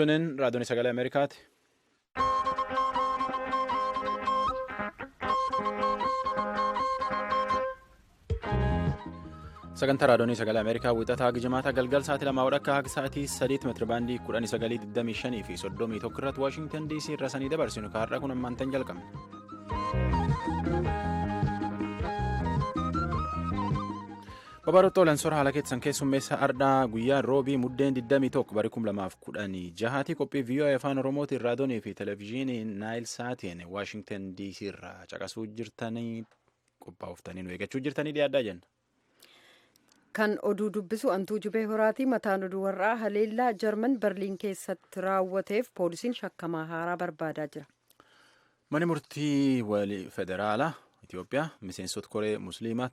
Tuniin raadiyoon sagalee Ameerikaati. Sagantaa raadiyoon sagalee Ameerikaa wixataa Gijimaata galgal sa'aatii 2 hodha akka sa'aatii 3 meetira baandii 1925 fi 31 irratti Waashingtan DC irra sanii dabarsinu kaarraa kun ammaantan jalqabne. Babaroota Olaansoora haala keessan keessummeessa Ardhaa guyyaa Roobii Muddeen 21 barii 2016 qophii VOA Afaan Oromootiin raadiyoonii fi televezyiinii Naayil Saatiin Waashingtan DC irraa caqasuu jirtanii qophaa'uftanii nu eeggachuu jirtanii dhiyaaddaa jenna. Kan oduu dubbisu Antuu Jubee Horaatii mataan oduu warraa haleellaa Jarman Berliin keessatti raawwateef poolisiin shakkamaa haaraa barbaadaa jira. Manni murtii federaalaa Itoophiyaa miseensota koree Musliimaa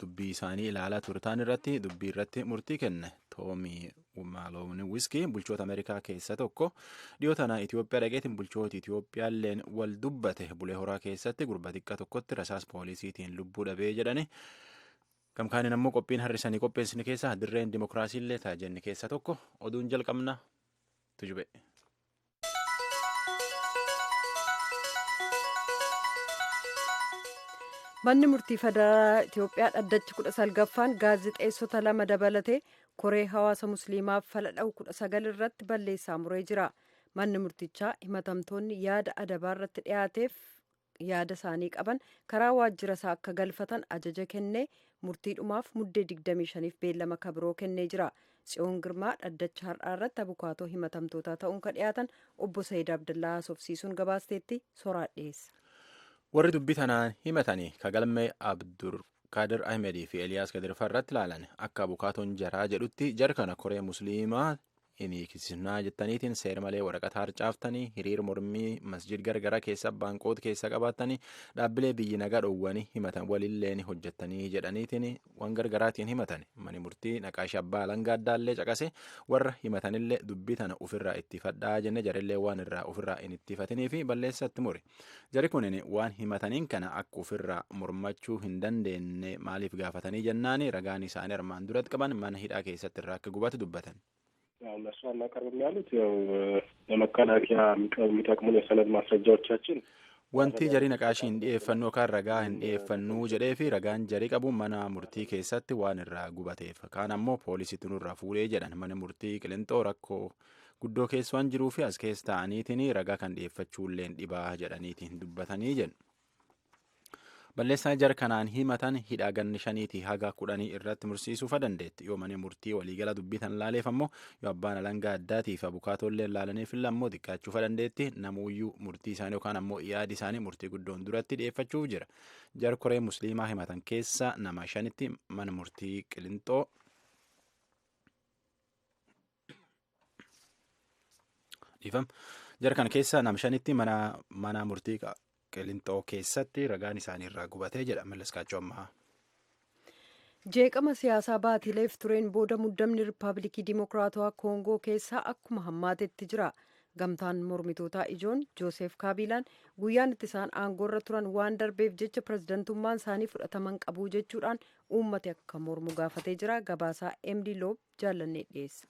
dubbii isaanii ilaalaa turtaan irratti dubbii irratti murtii kenne Toomi Maaloon Wiskii bulchoota Ameerikaa keessa tokko dhiyoo tana Itoophiyaa dhaqeetiin bulchoota Itoophiyaalleen wal dubbate bulee horaa keessatti gurba xiqqaa tokkotti rasaas poolisiitiin lubbuu dhabee jedhani. Gamkaaniin ammoo qophiin har'isanii qopheessine keessaa dirreen dimokiraasiillee taajenne keessa tokko oduun jalqabna tujube. Manni murtii federaalaa Itoophiyaa dhaddachi 19ffaan gaazexeessota lama dabalatee koree hawaasa musliimaaf fala dha'u 19 irratti balleessaa muree jira. Manni murtichaa himatamtoonni yaada adabaa irratti dhiyaateef yaada isaanii qaban karaa waajjira isaa akka galfatan ajaja kennee murtiidhumaaf muddee 25f beellama kabiroo kennee jira. Tsiyoon Girmaa dhaddacha har'aa irratti abukaatoo himatamtootaa ta'uun kan dhiyaatan obbo Saayid Abdallaa haasofsiisuun gabaasteetti soraa dhiyeessa. Warri dubbii tanaan himatanii kagalmee Abdulkadir Ahmedii fi Eliyaas Kadirfaa irratti ilaalan akka abukaatoon jaraa jedhutti jara kana koree musliimaa hin hiikisnaa jettaniitiin seera malee waraqata harcaaftanii hiriir mormii masjid gargaraa keessa baanqoota keessa qabaattanii dhaabbilee biyyi nagaa dhoowwanii himatan walilleen hojjettanii jedhaniitiin waan gargaraatiin himatan mani murtii naqaashi abbaa alangaa addaallee caqase warra himatanillee dubbii tana ofirraa ittifadhaa jenne jarillee waan irraa ofirraa hin ittifatinii fi balleessatti muri jari kunin waan himataniin kana akka ofirraa mormachuu hin dandeenye maaliif gaafatanii jennaani ragaan isaanii armaan duratti qaban mana hidhaa keessatti irraa akka gubatu dubbatan. እነሱ አናቀርብም ያሉት ያው ለመከላከያ የሚጠቅሙን የሰነድ ማስረጃዎቻችን Wanti jarii naqaashii hin dhiyeeffannu yookaan ragaa hin dhiyeeffannuu jedhee fi ragaan jarii qabu mana murtii keessatti waan irraa gubateef kaan ammoo poolisiitu nurraa fuudhee jedhan mana murtii Qilinxoo rakkoo guddoo keessa waan jiruu fi as keessa ta'aniitiin ragaa kan dhiyeeffachuulleen dhibaa jedhaniitiin dubbatanii jedhu. Balleessaa jara kanaan himatan hidhaa ganni 5 haga 10 irratti mursiisuufa dandeetti. Yoo mana murtii waliigala dubbii tan laaleef ammoo yoo abbaan alangaa addaatii fi abukaatollee laalaniif illee ammoo xiqqaachuufa dandeetti. Namuuyyuu murtii isaanii yookaan ammoo yaadi isaanii murtii guddoon duratti dhiyeeffachuuf jira. Jara koree musliimaa himatan keessa nama 5tti mana murtii Qilinxoo dhiifama. Jara kana keessa nama 5tti mana murtii Qilinxoo keessatti ragaan isaanii irraa gubatee jedha Mallas Kaachoo ammaa. Jeeqama siyaasaa baatiileef tureen booda muddamni Riippaabilikii Dimokiraatawaa Koongoo keessaa akkuma hammaatetti jira. Gamtaan mormitootaa ijoon Jooseef Kaabilaan guyyaan itti isaan aangoorra turan waan darbeef jecha pirezidantummaan isaanii fudhataman qabu jechuudhaan uummati akka mormu gaafatee jira. Gabaasaa MD Loob jaallannee dhiyeessa.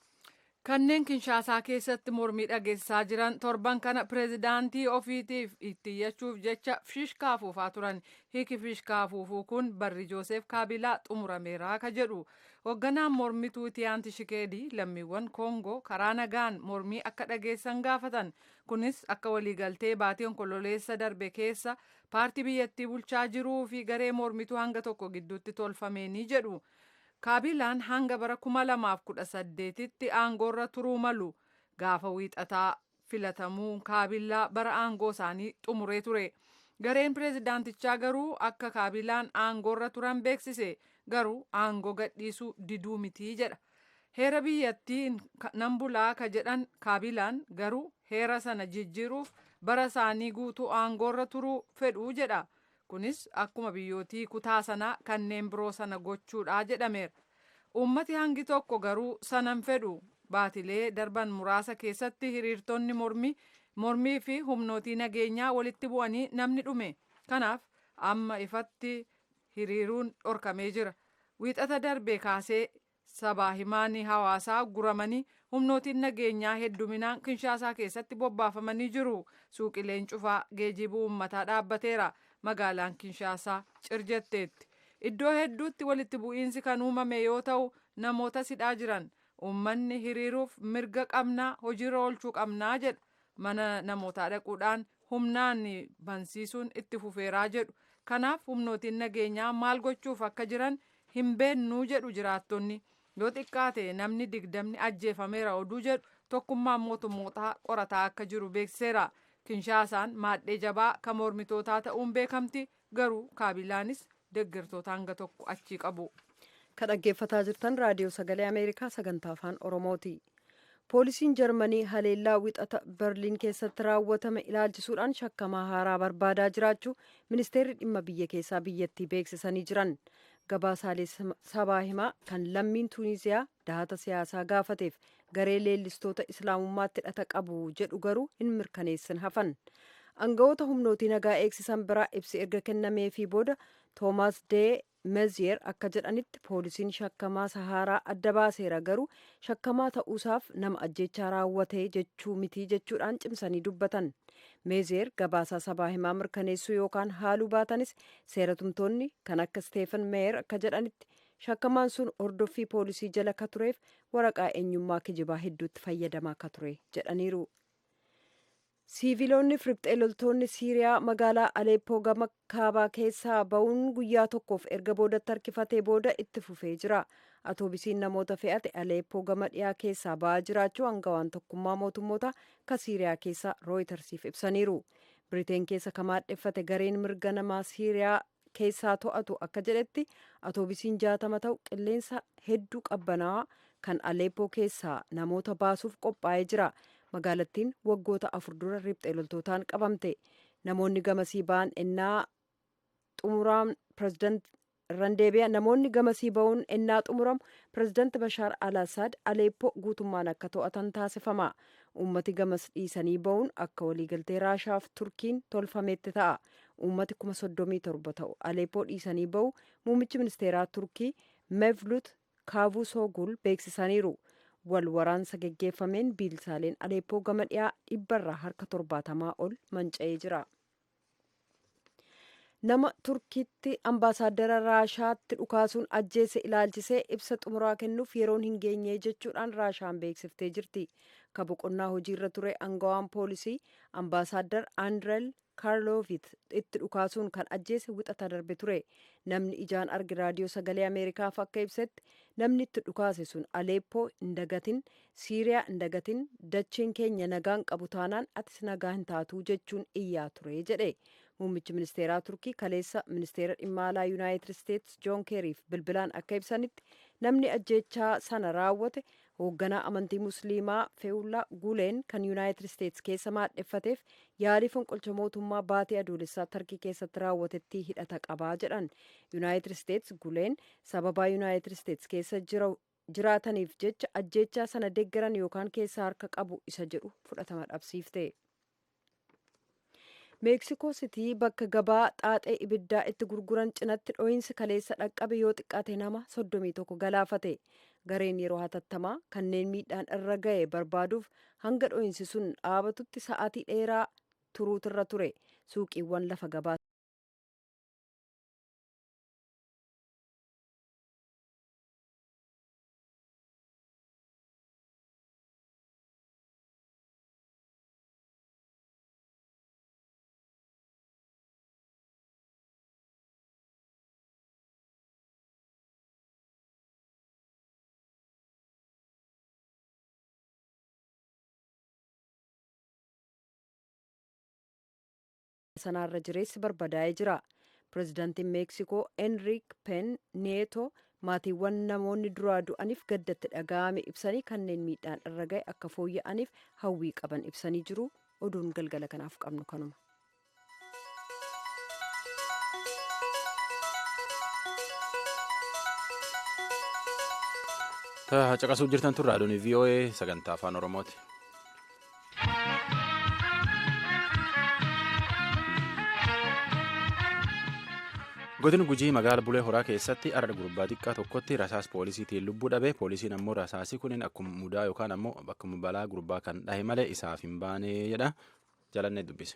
Kanneen Kinshaasaa keessatti mormii dhageessisaa jiran torban kana pireezidaantii ofiitiif itti iyyachuuf jecha fiishkaa afuufaa turan. Hiiki fiishkaa afuufuu kun barri Jooseef Kaabilaa xumurameeraa ka jedhu. Hoogganaan mormituu Itiyaan Tishikeedii lammiiwwan Koongoo karaa nagaan mormii akka dhageessan gaafatan. Kunis akka waliigaltee baatii onkololeessa darbe keessa paartii biyyattii bulchaa jiruu fi garee mormituu hanga tokko gidduutti tolfameenii jedhu. Kaabilaan hanga bara 2018tti aangoorra turuu malu gaafa wiixataa filatamuun Kaabilaa bara aangoo isaanii xumuree ture. Gareen pireezidaantichaa garuu akka Kaabilaan aangoorra turan beeksise garuu aangoo gadhiisuu diduu mitii jedha. Heera biyyattiin nan bulaa ka jedhan Kaabilaan garuu heera sana jijjiiruuf bara isaanii guutuu aangoorra turuu fedhuu jedha. Kunis akkuma biyyootii kutaa sanaa kanneen biroo sana gochuudha jedhameera. Uummati hangi tokko garuu sanan fedhu baatilee darban muraasa keessatti hiriirtonni mormii fi humnootii nageenyaa walitti bu'anii namni dhume. Kanaaf amma ifatti hiriiruun dhorkamee jira. Wiixata darbe kaasee Sabaa himaanii hawaasaa guramanii humnootiin nageenyaa hedduminaan Kinshaasaa keessatti bobbaafamanii jiru. Suuqileen cufaa, geejjibuu uummataa dhaabbateera. Magaalaan Kinshaasaa cirjetteetti. Iddoo hedduutti walitti bu'iinsi kan uumame yoo ta'u, namoota sidhaa jiran. Uummanni hiriiruuf mirga qabnaa, hojiirra oolchuu qabnaa jedha. Mana namootaa dhaquudhaan humnaan bansiisuun itti fufeeraa jedhu. Kanaaf humnootiin nageenyaa maal gochuuf akka jiran hin beennuu jedhu jiraattonni. Yoo xiqqaate namni 20 ajjeefameera oduu jedhu tokkummaan mootummootaa qorataa akka jiru beeksiseera. Kinshaasaan maadhee jabaa kan mormitootaa ta'uun beekamti, garuu Kaabilaanis deeggartoota hanga tokko achii qabu. Kan dhaggeeffataa jirtan Raadiyoo Sagalee Ameerikaa sagantaa Afaan Oromooti. Poolisiin Jarmanii haleellaa Wixata Berliin keessatti raawwatame ilaalchisuudhaan shakkamaa haaraa barbaadaa jiraachuu ministeerri dhimma biyya keessaa biyyattii beeksisanii jiran. Gabaasaalee sabaa himaa kan lammiin Tuuniziyaa dahata siyaasaa gaafateef garee leellistoota islaamummaatti hidhata qabu jedhu garuu hin mirkaneessin hafan. Aangawoota humnootii nagaa eegsisan biraa ibsi erga kennameefii booda, Toomaas Dee Meziyer akka jedhanitti, poolisiin shakkamaa haaraa adda baaseera, garuu shakkamaa ta'uusaaf nama ajjeechaa raawwate jechuu mitii jechuudhaan cimsanii dubbatan. Meziyer gabaasaa sabaa himaa mirkaneessuu yookaan haaluu baatanis, seeratumtoonni kan akka Steefan Meeyer akka jedhanitti, shakkamaan sun hordoffii poolisii jala ka tureef waraqaa eenyummaa kijibaa hedduutti fayyadamaa ka ture jedhaniiru. Siiviloonni fi riphxee loltoonni Siiriyaa magaalaa Aleeppoo gama kaabaa keessaa ba'uun guyyaa tokkoof erga boodatti harkifatee booda itti fufee jira. Atoobisiin namoota fe'ate Aleeppoo gama dhiyaa keessaa ba'aa jiraachuu aangawaan Tokkummaa Mootummoota ka Siiriyaa keessaa Rooyitersiif ibsaniiru. Biriteen keessa ka maadheffate gareen mirga namaa Siiriyaa keessaa to'atu akka jedhetti, atoobisiin 60 ta'u qilleensa hedduu qabbanaa'aa kan Aleeppoo keessaa namoota baasuuf qophaa'ee jira. Magaalattiin waggoota 4 dura riphxee loltootaan qabamte. Namoonni gamasii ba'an ennaa xumuraan pireezidant irran deebi'a. Namoonni gamasii ba'uun ennaa xumuramu, pireezidant Bashaar al-Asaad Aleeppoo guutummaan akka to'atan taasifama. Uummati gamas dhiisanii ba'uun akka waliigaltee Raashaaf Turkiin tolfametti ta'a. Uummati 37,000 ta'u Aleeppoo dhiisanii ba'u muummichi ministeeraa Turkii Mevlut Kaavusogul beeksisaniiru. Wal waraansa geggeeffameen biilsaaleen Aleeppoo gama dhiyaa 70% ol manca'ee jira. Nama Turkiitti ambaasaaddara Raashaatti dhukaasuun ajjeese ilaalchisee ibsa xumuraa kennuuf yeroon hin geenye jechuudhaan Raashaan beeksiftee jirti. Ka boqonnaa hojiirra ture aangawaan poolisii ambaasaaddar Andrel Kaarloovit itti dhukaasuun kan ajjeese Wixata darbe ture. Namni ijaan arge Raadiyoo Sagalee Ameerikaaf akka ibsetti, namni itti dhukaase sun "Aleeppoo hin dagatin, Siiriyaa hin dagatin, dacheen keenya nagaan qabu taanaan atis nagaa hin taatu" jechuun iyyaa ture jedhe. Muummichi ministeeraa Turkii kaleessa ministeera dhimma alaa Yuunaayitid Isteetsi Joon Keeriif bilbilaan akka ibsanitti, namni ajjeechaa sana raawwate hoogganaa amantii musliimaa Feewullaa Guleen kan Yuunaayitid Isteetsi keessa maadheffateef yaalii fonqolcha mootummaa baatii Adoolessaa Tarkii keessatti raawwatetti hidhata qabaa jedhan. Yuunaayitid Isteetsi Guleen sababaa Yuunaayitid Isteetsi keessa jiraataniif jecha ajjeechaa sana deeggaran yookaan keessaa harka qabu isa jedhu fudhatama dhabsiifte. Meeksikoo Sitii bakka gabaa xaaxee ibiddaa itti gurguran cinatti dho'iinsi kaleessa dhaqqabe yoo xiqqaate nama 31 galaafate. Gareen yeroo hatattamaa kanneen miidhaan irra ga'e barbaaduuf hanga dho'iinsi sun dhaabatutti sa'aatii dheeraa turuutirra ture. Suuqiiwwan lafa gabaa sanaarra jireessi barbadaa'ee jira. Pireezidaantiin Meeksikoo Enriik Pen Nieto maatiiwwan namoonni duraa du'aniif gaddatti dhaga'ame ibsanii, kanneen miidhaan irra ga'e akka fooyya'aniif hawwii qaban ibsanii jiru. Oduun galgala kanaaf qabnu kanuma. Caqasuu jirtan tun raadiyoon VOA sagantaa Afaan Oromooti. Godin Gujii magaala Bulee Horaa keessatti arra gurbaa xiqqaa tokkotti rasaas poolisiitiin lubbuu dhabe. Poolisiin ammoo rasaasi kunin akkuma mudaa yookaan ammoo akkuma balaa gurbaa kan dhahe malee isaaf hin baane jedha. Jalannee dubbise.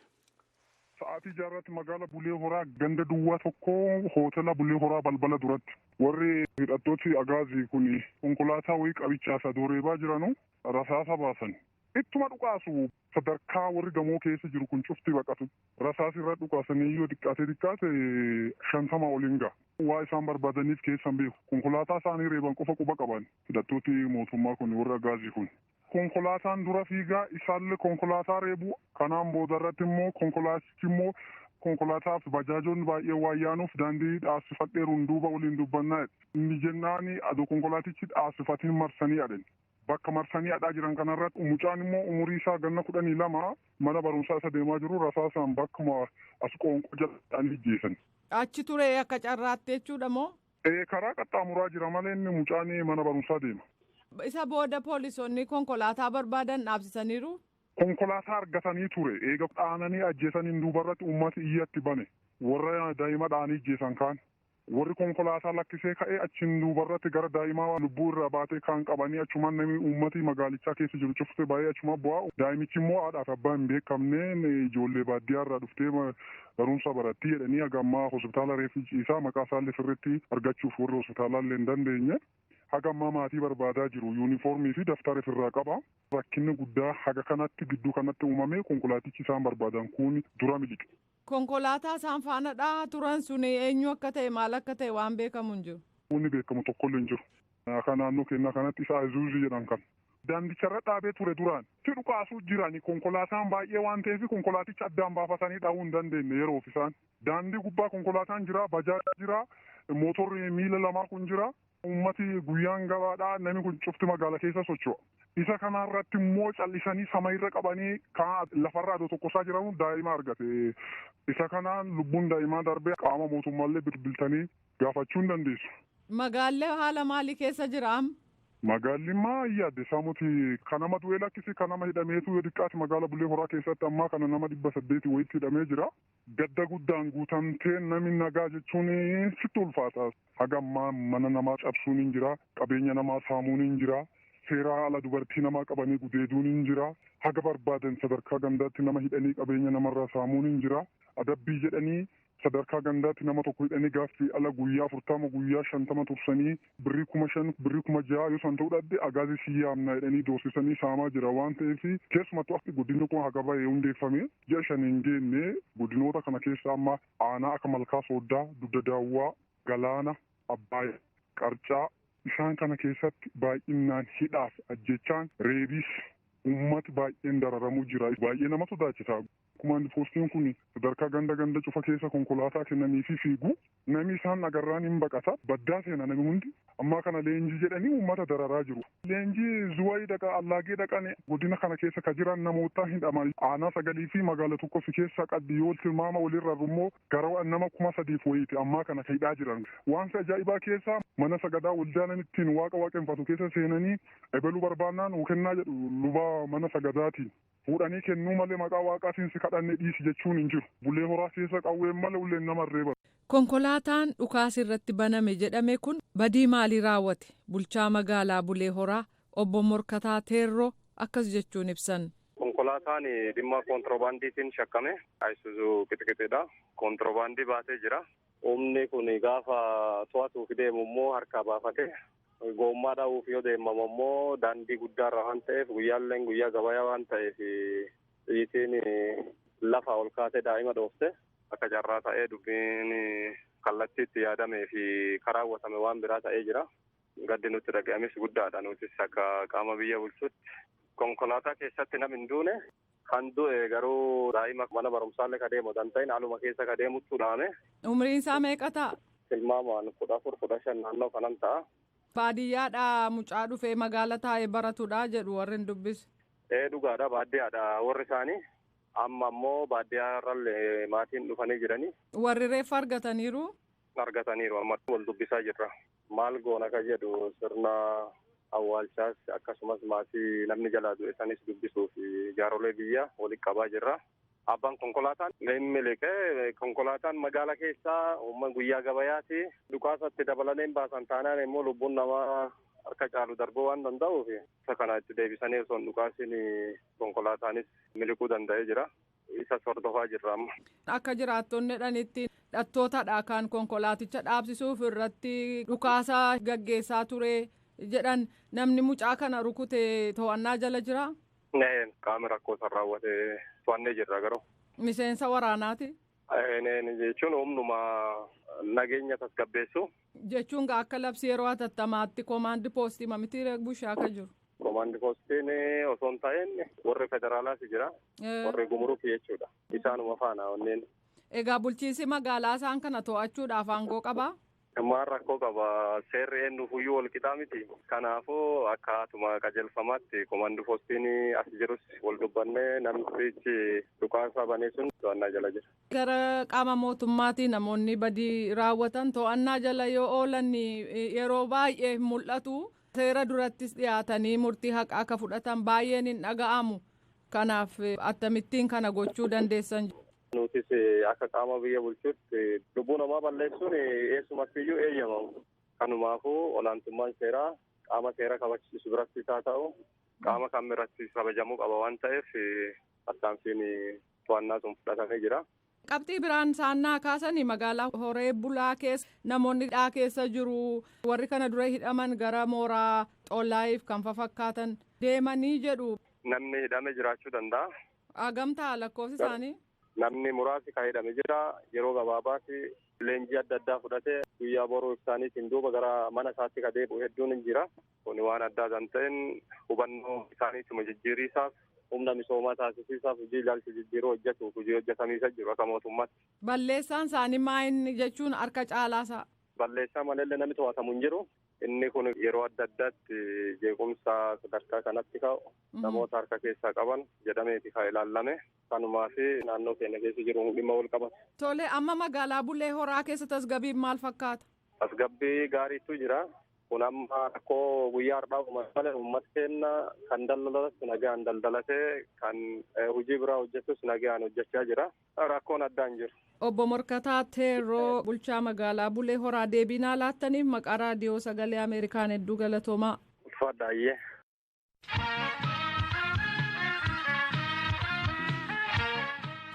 Sa'aatii jaarratti magaala Bulee Horaa ganda duwwaa tokko hoteela Bulee Horaa balbala duratti warri hidhattooti agaazii kun konkolaataa wayii qabichaas adoreebaa jiranu rasaasa baasan. Ittuma dhukaasu sadarkaa warri gamoo keessa jiru kun cufti baqatu. Rasaas irra dhukaasanii yoo xiqqaate xiqqaate 50 oliin ga'a. Waa isaan barbaadaniif keessan beeku. Konkolaataa isaanii reeban qofa quba qaban hidhattooti mootummaa kun warri agaazii kun. Konkolaataan dura fiigaa isaallee konkolaataa reebu. Kanaan booda irratti immoo konkolaatichi immoo konkolaataaf bajaajoonni baay'ee waan yaanuuf daandii dhaabsifadheeruun duuba waliin dubbannaa inni jennaani adoo konkolaatichi dhaabsifatiin marsanii adeemu. Bakka marsanii adhaa jiran kanarratti mucaan immoo umurii isaa ganna 12 mana barumsaa isa deemaa jiru rasaasaan bakkuma as qoonqoo jala'anii ijjeessan. Achi ture akka carraatti jechuudha moo? Karaa qaxxaamuraa jira malee inni mucaan mana barumsaa deema. Isa booda poolisoonni konkolaataa barbaadan dhaabsisaniiru? Konkolaataa argatanii ture. Eega dhaananii ajjeesaniin duubarratti uummati iyyatti bane. Warra daa'ima dhaanii ajjeesan kaan. Warri konkolaataa lakkisee ka'ee achiin duubarratti gara daa'imaa lubbuu irraa baatee kaan qabanii achumaan namni uummati magaalichaa keessa jiru cufte baay'ee achuma bu'aa. Daa'imichi immoo haadhaaf abbaa hin beekamne ijoollee baadiyyaa irraa dhuftee barumsa baratti jedhanii haga ammaa hospitaala reeffi ciisaa maqaa isaallee sirriitti argachuuf warri hospitaalaallee hin dandeenye. Haga ammaa maatii barbaadaa jiru yuunifoormii fi daftara ofirraa qaba. Rakkinni guddaa haga kanatti gidduu kanatti uumame konkolaatichi isaan barbaadan kun dura miliqe. Konkolaataa isaan faana dhahaa turan sun eenyu akka ta'e maal akka ta'e waan beekamu hin jiru. Wanni beekamu tokkollee hin jiru. Akka naannoo keenyaa kanatti isa Azuuzii jedhan kan. Daandicharra dhaabee ture duraan. Itti dhukaasuu jirani konkolaataan baay'ee waan ta'eef konkolaaticha addaan baafatanii dhaabuu hin dandeenye yeroof isaan. Daandii gubbaa konkolaataan jira, bajaajii jira, mootorri miila lamaa kun jira. Uummati guyyaan gabaadhaa namni kun cufti magaala keessa socho'a. Isa kanarratti immoo callisanii samayirra qabanii kan lafarraa adoo tokkosaa jiran daa'ima argate. Isa kanaan lubbuun daa'imaa darbee qaama mootummaallee bilbiltanii gaafachuu hin dandeessu. Magaalli haala maalii keessa jira amma? Magaalli maa yaadde saamuti kan nama du'ee lakkisi kan nama hidhameetu yoo xiqqaate magaala Bulee Horaa keessatti ammaa kana nama 800 wayitti hidhamee jira. Gadda guddaan guutamtee namni nagaa jechuun sitti ulfaata. Haga ammaa mana namaa cabsuun hin jira, qabeenya namaa saamuun hin jira, seeraa ala dubartii namaa qabanii gudeeduun hin jira, haga barbaadan sadarkaa gandaatti nama hidhanii qabeenya namarraa saamuun hin jira, adabbii jedhanii sadarkaa gandaatti nama tokko hidhanii gaaffii ala guyyaa 40 guyyaa 50 tursanii birrii 5,000 birrii 6,000 yoo san ta'uu dhabde agaazii si yaamna jedhanii doorsisanii saamaa jira waan ta'eef keessumattuu akka guddinni kun haga bahee hundeeffame ji'a 5 hin geenne guddinoota kana keessa amma aanaa akka Malkaa Sooddaa, Dugda Daawwaa, Galaana, Abbaay, Qarcaa isaan kana keessatti baay'inaan hidhaaf ajjechaan reebiis uummati baay'een dararamuu jira. Baay'ee nama sodaachisa. Kumaandi poostiin kun sadarkaa ganda ganda cufa keessa konkolaataa kennanii fi fiigu namni isaan agarraan hin baqata. Baddaa seena namni hundi. Ammaa kana leenjii jedhanii uummata dararaa jiru. Leenjii zuwayii dhaqa allaagee dhaqan godina kana keessa ka jiran namoota hidhaman aanaa 9 fi magaala 1 fi keessa qabdi yoo tilmaama walirra immoo gara nama 3,000 wayiiti ammaa kana ka hidhaa jiran. Waan ajaa'ibaa keessa mana sagadaa waldaan ittiin waaqa waaqeffatu keessa seenanii ebaluu barbaannaan kennaa jedhu lubaa mana sagadaatiin. Fuudhanii kennuu malee maqaa waaqaatiin si kadhanne dhiisi jechuun hin jiru. Bulee Horaa keessa qawween malee uleen nama reeba. Konkolaataan dhukaas irratti baname jedhame kun badii maalii raawwate? Bulchaa magaalaa Bulee Horaa obbo Morkataa Teerroo akkas jechuun ibsan. Konkolaataan dhimma kontiroobaandiitiin shakkame. Isuzu qixqixidha. Kontiroobaandii baatee jira. Humni kun gaafa to'atuuf deemu immoo harkaa baafate. Gommaa dhahuuf yoo deemamu immoo daandii guddaarra waan ta'eef guyyaalleen guyyaa gabayaa waan ta'eef xiyyitiin lafa ol kaatee daa'ima dhoofte akka carraa ta'ee dubbiin kallattiitti yaadamee fi karaawwatame waan biraa ta'ee jira. Gaddi nutti dhaga'ames guddaadha nutis akka qaama biyya bulchuutti. Konkolaataa keessatti namni hin duune kan du'e garuu daa'ima mana barumsaallee ka deemu kan ta'in haaluma keessa ka deemuttu dhaame. Umriin isaa meeqa ta'a? Tilmaamaan 14 15 naannoo kanan ta'a. Baadiyyaadha mucaa dhufee magaala taa'ee baratudha jedhu warri hin dubbisu. Ee dhugaadha baadiyyaadha warri isaanii amma ammoo baadiyyaa irrallee maatiin dhufanii jiranii. Warri reeffa argataniiru? Argataniiru amma wal dubbisaa jirra. Maal goona ka jedhu sirna awwaalchaas akkasumas maatii namni jalaa du'e sanis dubbisuu fi jaarolee biyya walitti qabaa jirra. Abbaan konkolaataan inni miliqee konkolaataan magaala keessaa uummanni guyyaa gabayaati. Dhukaasatti dabalanii baasan taanaan immoo lubbuun namaa harka caalu darbuu waan danda'uuf isa kana itti deebisanii osoo hin dhukaasiin konkolaataanis miliquu danda'ee jira. Isa hordofaa jirra amma. Akka jiraattonni jedhanitti dhattootadha kan konkolaaticha dhaabsisuuf irratti dhukaasa gaggeessaa ture jedhan namni mucaa kana rukute to'annaa jala jira. Nee, qaama rakkoo san raawwate to'annee jirra garuu. Miseensa waraanaati. Jechuun humnuma nageenya tasgabbeessu. Jechuun akka labsi yeroo hatattamaatti koomaandi poostii mamitti bushaa akka jiru. Koomaandi poostiin osoo hin ta'in warri federaalaas jira. Warri gumuruuf jechuudha. Isaanuma faana onneen. Egaa bulchiinsi magaalaa isaan kana to'achuudhaaf aangoo qabaa? Maal rakkoo qaba? Seerri eenyuufiyyuu wal qixaa miti. Kanaafuu akkaatuma qajeelfamaatti koomaandi poostiin as jirus wal dubbannee namtichi dhukaasa banee sun to'annaa jala jira. Gara qaama mootummaatiin namoonni badii raawwatan to'annaa jala yoo oolan yeroo baay'ee mul'atu. Seera durattis dhiyaatanii murtii haqaa akka fudhatan baay'een hin dhaga'amu. Kanaaf akkamittiin kana gochuu dandeessan? Nutis akka qaama biyya bulchuutti lubbuu namaa balleessuun eessumattiyyuu eeyyamamu. Kanumaafuu olaantummaan seeraa qaama seera kabachiisu birattis haa ta'u qaama kan biratti kabajamuu qaba waan ta'eef tarkaanfiin to'annaa sun fudhatamee jira. Qabxii biraan saannaa kaasanii magaalaa Horee Bulaa keessa namoonni dhaa keessa jiru. Warri kana dura hidhaman gara mooraa Xollaayiif kan fafakkaatan deemanii jedhu. Namni hidhame jiraachuu danda'a. Hagamtaa lakkoofsi isaanii? Namni muraasi kan hidhame jira. Yeroo gabaabaatti leenjii adda addaa fudhatee guyyaa boruu isaaniitiin duuba gara mana isaatti kan deebi'u hedduun hin jira. Kun waan addaa kan ta'een hubannoo isaaniituma jijjiiriisaaf humna misoomaa taasisiisaaf hojii ilaalcha jijjiiruu hojjetuuf hojii hojjetamiisa jiru akka mootummaatti. Balleessaan isaanii maa inni jechuun harka caalaasaa? Balleessaa malee namni to'atamu hin jiru. Inni kun yeroo adda addaatti jeequmsa sadarkaa kanatti ka'u namoota harka keessaa qaban jedhameeti kan ilaallame. Kanumaa fi naannoo keenya keessa jiru dhimma wal qabatu. Tole amma magaalaa Bulee Horaa keessa tasgabbiin maal fakkaata? Tasgabbii gaariitu jira. Kun amma rakkoo guyyaa har'aa uummata malee uummata keenya kan daldalatus nagaan daldalatee kan hojii biraa hojjetus nagaan hojjechaa jira. Rakkoon addaa hin jiru. Obbo Morkataa Teeroo bulchaa magaalaa Bulee Horaa deebii naa laattaniif maqaa raadiyoo sagalee Ameerikaan hedduu galatoomaa. Ulfaadhaayyee.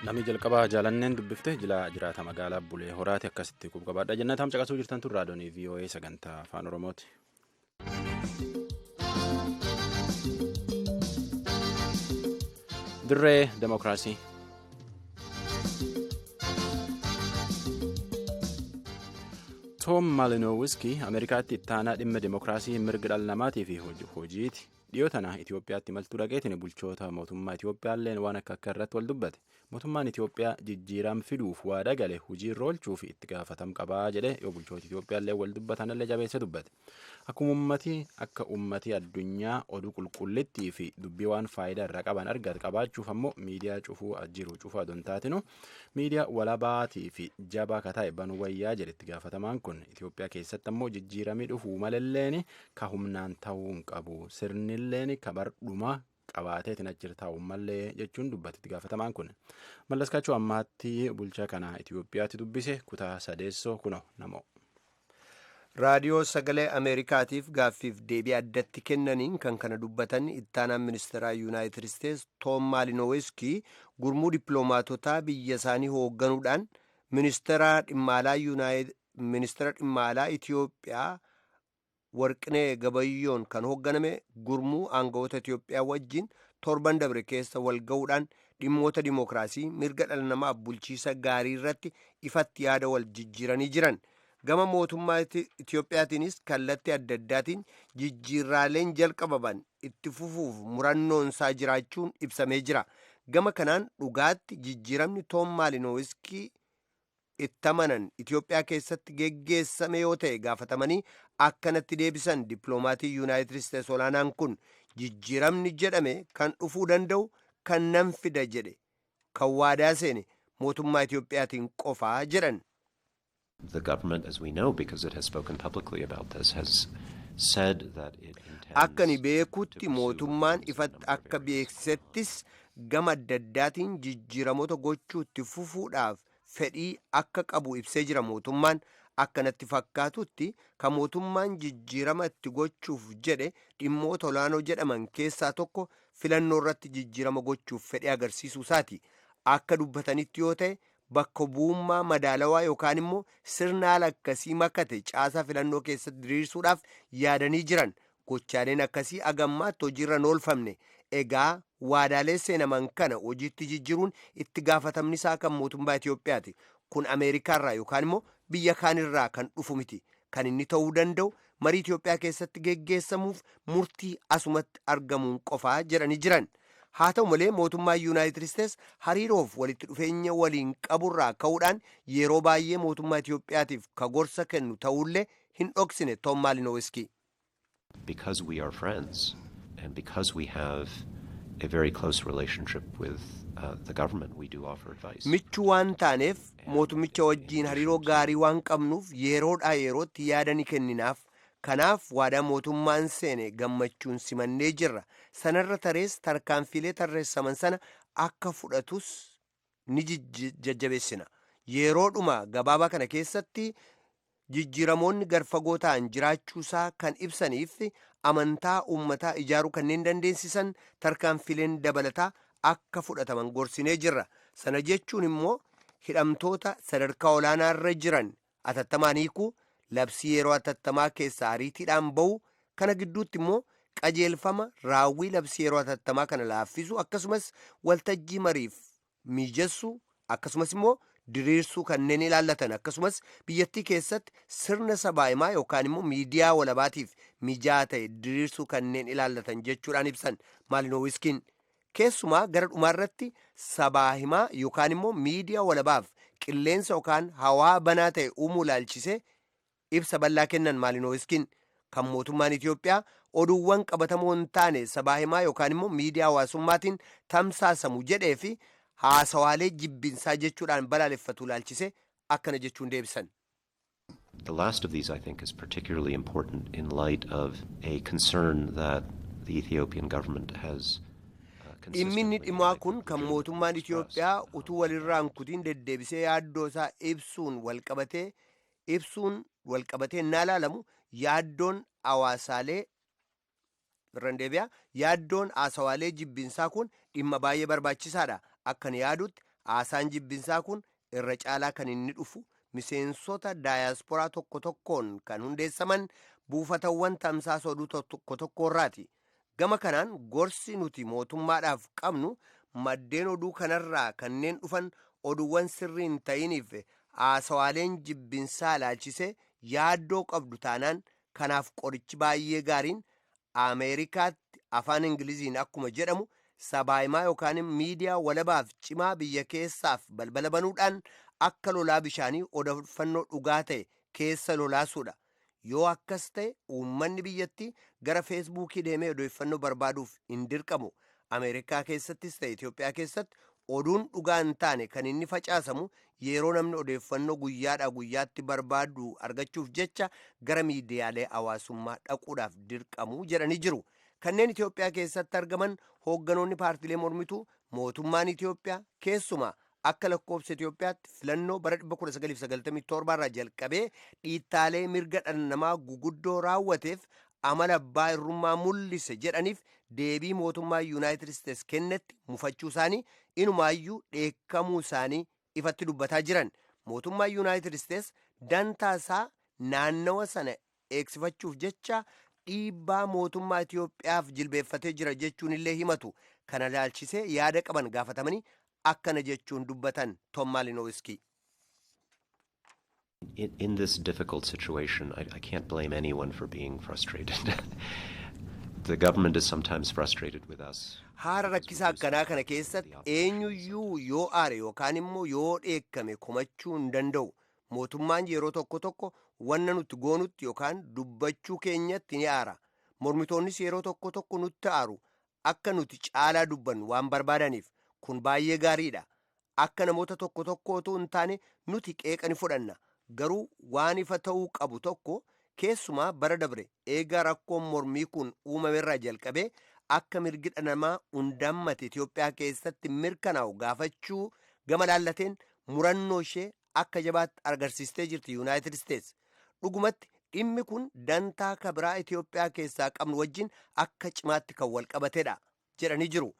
Namni jalqabaa jaalanneen dubbifte jila jiraata magaalaa Bulee Horaati akkasitti qubqabaadha. Jennaan caqasuu jirtan tun raadiyoon VOA sagantaa afaan Oromooti. Dirree Demokiraasii. Toom Maalinowiski Ameerikaatti ittaanaa dhimma demokiraasii mirga dhala namaatii fi hojiiti. Dhiyoo tana Itoophiyaatti imaltuu dhaqeetiin bulchoota mootummaa Itoophiyaalleen waan akka akka irratti wal dubbate. Mootummaan Itoophiyaa jijjiirama fiduuf waadaa gale hojiirra oolchuuf itti gaafatama qabaa jedhe yoo bulchoota Itoophiyaallee wal dubbatanillee jabeesse dubbate. Akkuma uummatii akka uummatii addunyaa oduu qulqullittii fi dubbii waan faayidaa irraa qaban argatu qabaachuuf ammoo miidiyaa cufuu jiru cufaa osoo hin taatinu miidiyaa walabaatii fi jabaa ka ta'e banuu wayyaa jedhe itti gaafatamaan kun Itoophiyaa keessatti ammoo jijjiiramii dhufuu malalleen ka humnaan ta'uu hin qabu sirnilleen ka bardhumaa qabaateetiin achi taa'u malee jechuun dubbate itti gaafatamaan kun. Mallaskaachuu ammaatti bulchaa kana Itoophiyaatti dubbise kutaa sadeessoo kunoo namoo. Raadiyoo sagalee Ameerikaatiif gaaffiif deebii addatti kennaniin kan kana dubbatan ittaanaan ministeeraa Yuunaayitid Isteets Toom Maalinowiskii gurmuu dippiloomaatotaa biyya isaanii hoogganuudhaan ministeera dhimma alaa Itoophiyaa Warqinee Gabayyoon kan hoogganame gurmuu aangawoota Itoophiyaa wajjin torban dabre keessa wal ga'uudhaan dhimmoota dimookiraasii mirga dhala namaaf bulchiisa gaarii irratti ifatti yaada wal jijjiiranii jiran. Gama mootummaa Itoophiyaatiinis kallattii adda addaatiin jijjiirraaleen jalqabaman itti fufuuf murannoon isaa jiraachuun ibsamee jira. Gama kanaan dhugaatti jijjiiramni Toom Maalinowiskii itti amanan Itoophiyaa keessatti geggeessame yoo ta'e gaafatamanii akkanatti deebisan dippiloomatii Yuunaayitid Isteets olaanaan kun jijjiiramni jedhame kan dhufuu danda'u kan nan fida jedhe kan waadaa seene mootummaa Itoophiyaatiin qofaa jedhan. The government, as we know, because it has spoken publicly about this, has said that it intends Akka ni beekutti mootummaan ifatti akka beeksisettis gama adda addaatiin jijjiiramoota gochuu itti fufuudhaaf fedhii akka qabu ibsee jira. Mootummaan akkanatti fakkaatutti kan mootummaan jijjiirama itti gochuuf jedhe dhimmoota olaanoo jedhaman keessaa tokko filannoo irratti jijjiirama gochuuf fedhii agarsiisuu isaati. Akka dubbatanitti yoo ta'e, bakka bu'ummaa madaalawaa yookaan immoo sirna haala akkasii makate caasaa filannoo keessatti diriirsuudhaaf yaadanii jiran. Gochaaleen akkasii agammaatti hojiirra hin oolfamne. Egaa waadaalee seenaman kana hojiitti jijjiiruun itti gaafatamni isaa kan mootummaa Itoophiyaati. Kun Ameerikaarraa yookaan immoo biyya kaanirraa kan dhufu miti. Kan inni ta'uu danda'u marii Itoophiyaa keessatti geggeessamuuf murtii asumatti argamuun qofaa jedhanii jiran. Haa ta'u malee, mootummaa Yuunaayitid Isteets hariiroof walitti dhufeenya waliin qaburraa ka'uudhaan yeroo baay'ee mootummaa Itoophiyaatiif ka gorsa kennu ta'ullee hin dhoksine Tom Maalinoowiski. Because we are friends and because we have a very close relationship with the government, we do offer advice. Michuu waan taaneef, mootummicha wajjiin hariiroo gaarii waan qabnuuf, yeroodhaa yerootti yaada ni kenninaaf. Kanaaf waadaa mootummaan seene gammachuun simannee jirra. Sanarra tarees tarkaanfilee tarreessaman sana akka fudhatus ni jajjabeessina. Yeroodhuma gabaabaa kana keessatti jijjiiramoonni garfagoo ta'an jiraachuusaa kan ibsaniif amantaa uummataa ijaaruu kanneen dandeessisan tarkaanfileen dabalataa akka fudhataman gorsinee jirra. Sana jechuun immoo hidhamtoota sadarkaa olaanaa irra jiran atattamaan hiikuu, labsii yeroo atattamaa keessaa ariitiidhaan ba'u, kana gidduutti immoo qajeelfama raawwii labsii yeroo atattamaa kana laaffisu, akkasumas waltajjii mariif mijeessuu, akkasumas immoo diriirsuu kanneen ilaallatan, akkasumas biyyattii keessatti sirna sabaahimaa yookaan immoo miidiyaa walabaatiif mijaa ta'e diriirsuu kanneen ilaallatan jechuudhaan ibsan Maalinoowiskiin. Keessumaa gara dhumaarratti sabaahimaa yookaan immoo miidiyaa walabaaf qilleensa yookaan hawaa banaa ta'e uumuu ilaalchisee ibsa bal'aa kennan Maalinoowiskiin. Kan mootummaan Itoophiyaa oduuwwan qabatamoo hin taane sabaahimaa yookaan immoo miidiyaa hawaasummaatiin tamsaasamu jedhee fi haasawaalee jibbinsaa jechuudhaan balaaleffatu ilaalchise akkana jechuun deebisan. The last of these, I think, is particularly important in light of a concern that the Ethiopian government has. Dhimminni dhimaa kun kan mootummaan Itoophiyaa utuu walirraan kutiin deddeebisee yaaddoo isaa ibsuun walqabatee naa ilaalamu yaaddoon hawaasaalee irran deebi'a. Yaaddoon haasawaalee jibbinsaa kun dhimma baay'ee barbaachisaadha. Akkan yaadutti haasaan jibbinsaa kun irra caalaa kan inni dhufu miseensota daayasporaa tokko tokkoon kan hundeessaman buufatawwan tamsaasa oduu tokko tokkorraati. Gama kanaan gorsi nuti mootummaadhaaf qabnu maddeen oduu kanarraa kanneen dhufan oduuwwan sirrii hin ta'iniif haasawaaleen jibbinsaa ilaalchisee yaaddoo qabdu taanaan, kanaaf qorichi baay'ee gaariin Ameerikaatti afaan Ingiliziin akkuma jedhamu sabaahimaa yookaan miidiyaa walabaaf cimaa biyya keessaaf balbala banuudhaan akka lolaa bishaanii odeeffannoo dhugaa ta'e keessa lolaasuudha. Yoo akkas ta'e, uummanni biyyattii gara Feesbuukii deemee odeeffannoo barbaaduuf hin dirqamu. Ameerikaa keessattis ta'e Itoophiyaa keessatti oduun dhugaa hin taane kan inni facaasamu yeroo namni odeeffannoo guyyaadhaa guyyaatti barbaadu argachuuf jecha gara miidiyaalee hawaasummaa dhaquudhaaf dirqamu jedhanii jiru. Kanneen Itoophiyaa keessatti argaman hoogganoonni paartiilee mormituu mootummaan Itoophiyaa keessumaa akka lakkoofsa Itoophiyaatti filannoo bara 1997 irraa jalqabee dhiittaalee mirga dhala namaa guguddoo raawwateef amala abbaa irrummaa mul'ise jedhaniif deebii mootummaa Yuunaayitid Isteets kennetti mufachuu isaanii, inumaayyuu dheekkamuu isaanii ifatti dubbataa jiran. Mootummaa Yuunaayitid Isteets dantaa isaa naannawa sana eegsifachuuf jecha dhiibbaa mootummaa Itoophiyaaf jilbeeffatee jira jechuun illee himatu. Kana ilaalchisee yaada qaban gaafatamanii akkana jechuun dubbatan Tom Maalinoowiskii. In this difficult situation, I can't blame anyone for being frustrated. The government is sometimes frustrated with us. Haala rakkisaa akkanaa kana keessatti eenyuyyuu yoo aare yookaan immoo yoo dheekkame komachuu hin danda'u. Mootummaan yeroo tokko tokko wanna nuti goonutti yookaan dubbachuu keenyatti ni aara. Mormitoonnis yeroo tokko tokko nutti aaru, akka nuti caalaa dubbannu waan barbaadaniif. Kun baay'ee gaariidha. Akka namoota tokko tokko otoo hin taane nuti qeeqa ni fudhanna. Garuu waan ifa ta'uu qabu tokko, keessumaa bara dabre eegaa rakkoon mormii kun uumamerraa jalqabee Akka mirgi dhala namaa hundammate Itiyoophiyaa keessatti mirkanaa'u gaafachuu gama laallateen murannoo ishee akka jabaatti agarsiistee jirti Yuunaayitid Isteets. Dhugumatti dhimmi kun dantaa kabiraa Itiyoophiyaa keessaa qabnu wajjin akka cimaatti kan wal qabatedha jedhanii jiru.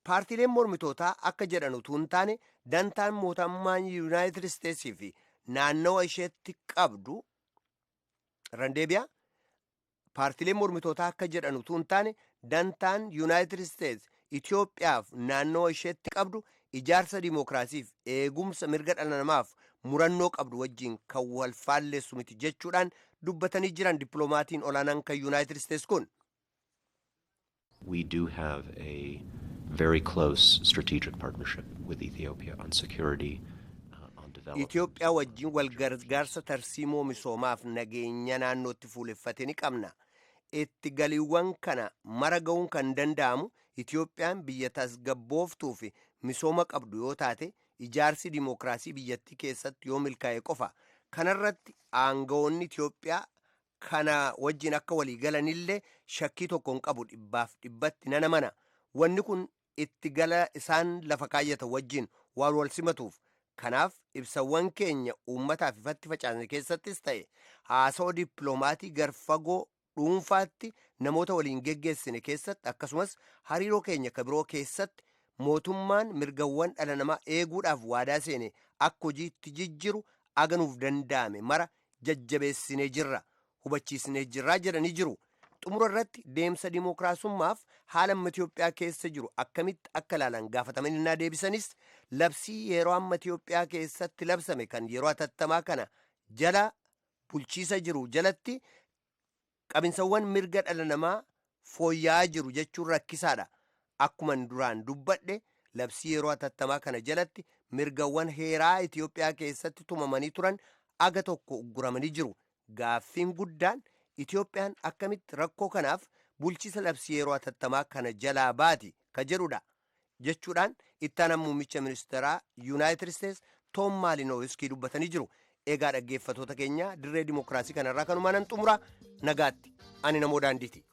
Paartiileen mormitootaa akka jedhan utuu hin taane dantaan mootummaan Yuunaayitid Isteetsii fi naannawa isheetti qabdu randeebiyaa. Paartiileen mormitootaa akka jedhan utuu hin taane dantaan Yuunaayitid Isteets Itiyoophiyaaf naannawa isheetti qabdu ijaarsa dimookiraasiif eegumsa mirga dhala namaaf murannoo qabdu wajjin kan wal faalleessu miti jechuudhaan dubbatanii jiran dippiloomaatiin olaanaan kan Yuunaayitid Isteets kun. We do have a very close strategic partnership with Ethiopia on security, on development. Itoophiyaa wajjin wal gargaarsa tarsiimoo misoomaaf nageenya naannootti fuuleffate ni qabna. Itti galiiwwan kana mara ga'uun kan danda'amu Itoophiyaan biyya tasgabbooftuu fi misooma qabdu yoo taate ijaarsi dimookiraasii biyyattii keessatti yoo milkaa'e qofa. Kanarratti aangawoonni Itoophiyaa kana wajjin akka walii galanillee shakkii tokko hin qabu, dhibbaaf dhibbatti nan amana. Wanni kun itti gala isaan lafa kaayyatan wajjin waan wal simatuuf. Kanaaf ibsawwan keenya uummataaf ifatti facaasne keessattis ta'e haasawaa dippiloomatii garfagoo dhuunfaatti namoota waliin geggeessine keessatti akkasumas hariiroo keenya kabiroo keessatti mootummaan mirgawwan dhala namaa eeguudhaaf waadaa seene akka hojiitti jijjiru aganuuf danda'ame mara jajjabeessinee jirra, hubachiisnee jirraa jedhanii jiru. Xumura irratti deemsa dimookiraasummaaf haala amma Itiyoophiyaa keessa jiru akkamitti akka ilaalan gaafatamanii naa deebisanis labsii yeroo amma Itiyoophiyaa keessatti labsame kan yeroo hatattamaa kana jala bulchiisa jiru jalatti qabinsawwan mirga dhala namaa fooyya'aa jiru jechuun rakkisaadha. Akkuma duraan dubbadhe labsii yeroo hatattamaa kana jalatti mirgawwan heeraa Itiyoophiyaa keessatti tumamanii turan aga tokko ugguramanii jiru. Gaaffiin guddaan Itiyoophiyaan akkamitti rakkoo kanaaf bulchiisa labsii yeroo hatattamaa kana jalaa baati ka jedhudha jechuudhaan itti aanaan muummicha ministeeraa Yuunaayitid Isteets Toom Maalinoowiskii dubbatanii jiru. Egaa dhaggeeffatoota keenya, dirree dimookiraasii kanarraa kanumaan nan xumura. Nagaatti, ani namoo daandiiti.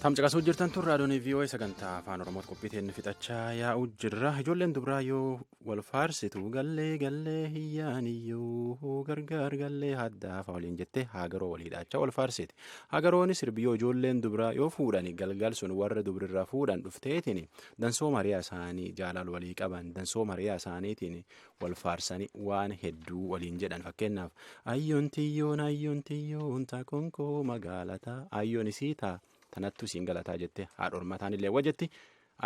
Tamcaqasuu jirtan tun raadiyoon VOA sagantaa afaan Oromooti. Qophii teenya fixachaa yaa'u jirra. Ijoolleen dubaraa yoo wal faarsitu gallee gallee hiyyaaniyyuu gargaar gallee haddaafa waliin jettee hagaroo waliidhaachaa wal faarsiti. Hagaroon sirbiyyoo ijoolleen dubaraa yoo fuudhan galgal sun warra dubarirraa fuudhan dhufteetiin dansoo mariyaa isaanii jaalala walii qaban dansoo mariyaa isaaniitiin wal faarsanii waan hedduu waliin jedhan. Fakkeenyaaf, ayyoon tiyyoon ayyoon tiyyoon taakonkoo magaalataa ayyoon isii taa tanattu isiin galataa jette haadha ormataan illee wajjetti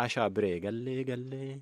ashaa biree gallee gallee.